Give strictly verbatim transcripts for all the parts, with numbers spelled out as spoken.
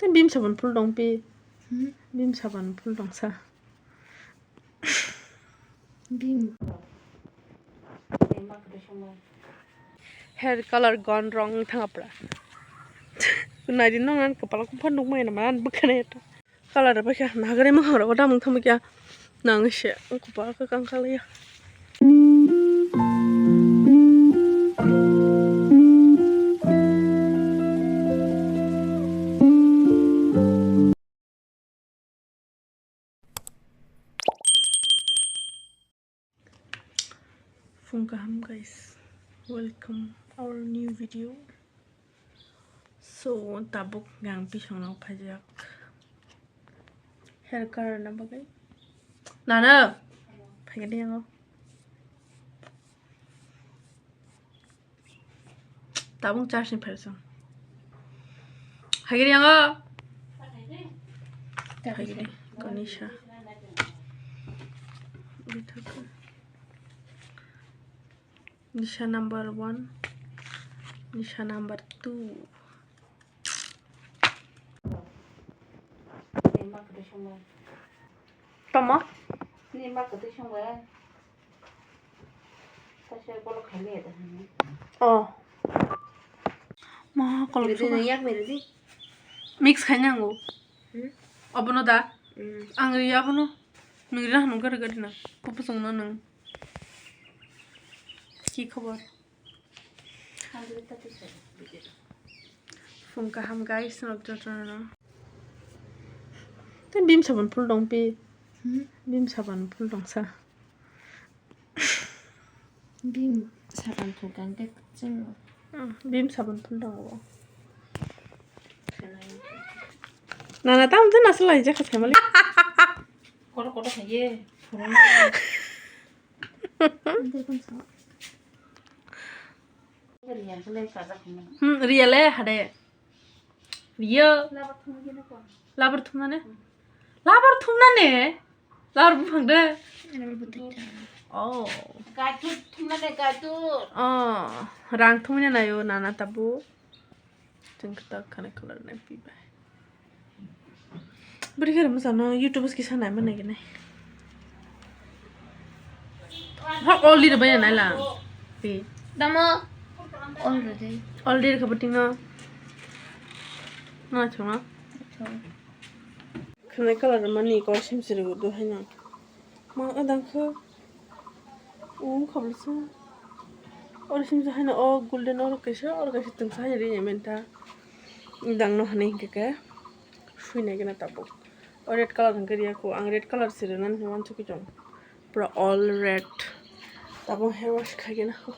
Bim saban phul dong pi. Hmm? Bim saban phul dong sa. Bim. Hair color gone wrong thang apra. Nai di nong an kapala kumpha nuk mai na man bwkhane to. Color ba kha nagare ma horo da mung thang kya nang se kupa ka kang kala ya. Phung kaham guys, welcome our new video. So tabuk ang pisong no phajak hair color na bagwi. Nana phagdi yango. Tabung charge ni phaisong. Hagiri yango. Hagiri. Kanisha. Nisha number one. Nisha number two. Tama? Oh. Ma kolok suka. Mix khai nango. Hmm? Abono da? Hmm. Ang ri abono. Nung ri na nung gari gari na. Pupu sung na nung. Ki khobor? Phung kaham guys, norok jotono. Tei bim saban phul dong pi. Hmm? Bim saban phul dong sa. Bim saban phul kang khe kwchwng. Hmm, bim saban phul dong bo. Nana tam tu nasa lai jakha family. Kotor kotor khaye. Hmm, riya le hade. Riya. Labar thumnane. Labar thumnane. Labar buphang de. Oh. Gaithut thumnane, gaithut. Oh, rang thumnane nayo nana tabu. Chwng kwtal khani color nai pibai. Bwrwi khe rwmwsa no YouTube o kisa naima naigenai. Hok already rwbai ya naila. Pi. Tamo. Already. Already rwkha bwtwino. Naithokma. Khwnai color mani kok simsiri do haino. Ma adang khe. Um khabla se. Oro simsa haino o golden oro kaisa oro kaisa tungsa haino ri menta. Dang no hanai hinkhe ke. Sui nai gana tabuk. O red color hinkhe riya kho. Ang red color se rwna hinwi wansukhi chwng. Pura all red. Tabuk hair wash khai gana kho.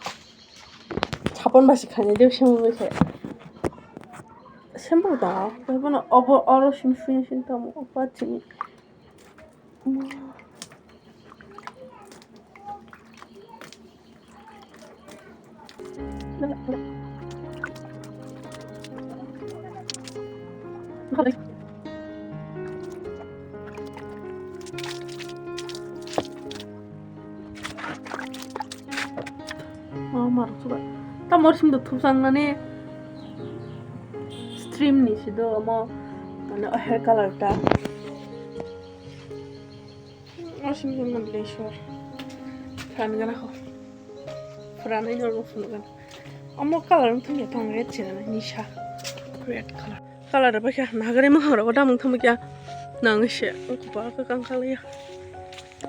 Sapon bai se khainai de shampoo bai se. Shampoo tongo. Tei bono obo oro simi sui sini tamo. Obo chini. Oh, marok suka. Tamo sim do thupsang nani stream ni sido amo mane o hair color ta. O sim do mane sure. Pran gana ho. Pran ini orang phun gana. Amo color thum ya tong red sila nisa. Red color. Color ba kha nagari ma horo da mung thum kya nang se. Ko ba ka kang kala ya.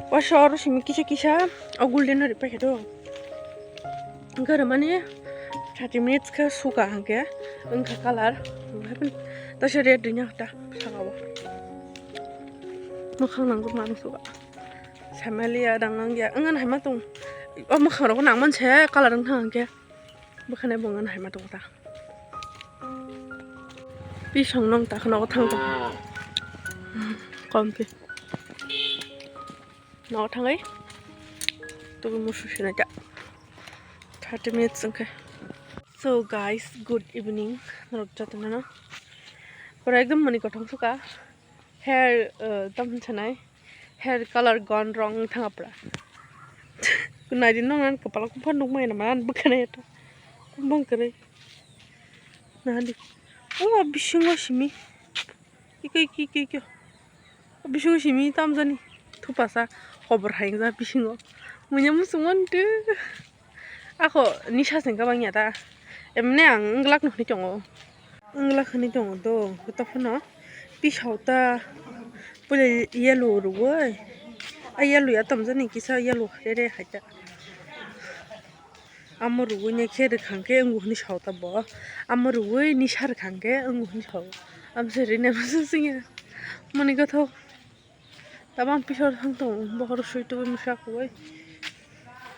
Wa shor simi kisa kisa o golden ri packet o. Gari mani thirty minutes khe suka hangke wngkha color. Ta se red nya ta saka o. Mokhang nang ma suka. Samalia dang nang ya. Ngan hai ma tong. O mokhang rok nang man se color wngkha hangke. Bwkhane bo ngan hai ma tong ta. Pisong nong ta khno thang tong. Kom ke. No thangai. Tubu musu sinai ta. Thirty minutes wngkhe. So guys, good evening. Norok jotono. Pura ekdom mani kothong suka. Hair, uh, tam sanai. Hair color gone wrong thang apra. Kunai din nong an kapala kumpha nuk mai na man bwkhane to. Kumbang kare. Nahadi. O bisingo simi. Iki, iki, iki, iki. Bisingo simi tamjani. Thupasa hobor hai wngya bisingo. Munya muchung mantwi. Ako nisa se wngkha bangya ta. Emne ang wngwlak no hinwi tongo. Wngwlak hinwi tongo do. Tei phano pisao ta. Pule yellow rwui. A yellow ya tamjani kisa yellow re re hai ta. Amo rwui ni khe rwkhang khe wngo hinwi sao ta bo. Amo rwui nisa rwkhang khe wngo hinwi sao. Amo se rwui nai masa singya. Mani gathok. Tabang pisor thang tongo. Bohor sui tubui masa kuwi.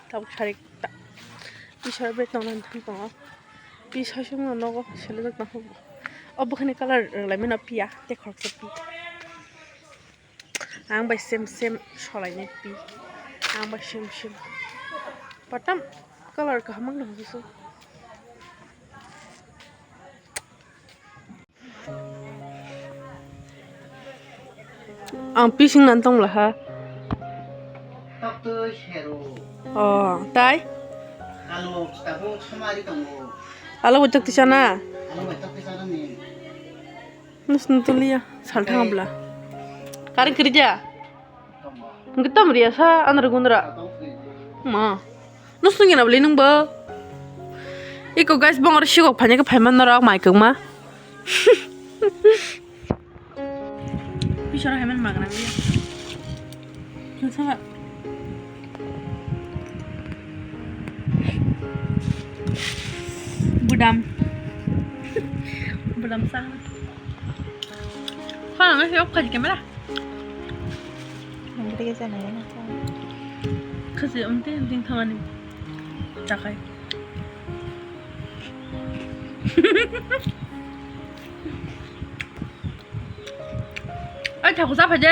Tabuk sarik ta. Pisor be tongna thang tongo. Pisor sung nogo sele jak tang. Obo khani colour lai mano piya. Te khoroksa pi. Ang bai same same solai nai pi. Ang bai same same. Patam colour kaham wng tong su. Ang pising nan tong laha. Tok twi seru. Oh, tai? Alo, tabuk somari tongo. Alo, tok twi sana. Alo, tok twi sana ni. Nus nutulia, salthang abla. Karing kerja. Ngetam ria sa, anra gundra. Ma. Nus nungya na beli nung bo. Iko guys, bong oro sikok phanya ke phaiman norok mai kung ma. Pisora haiman magna ya. Nasa. Budam. Budam sang. Kau nggak sih, kau kamera. Nang beri ke sana ya, nang. Kasi unti, unti thawani. Takai. Ai, thaku sa phaje.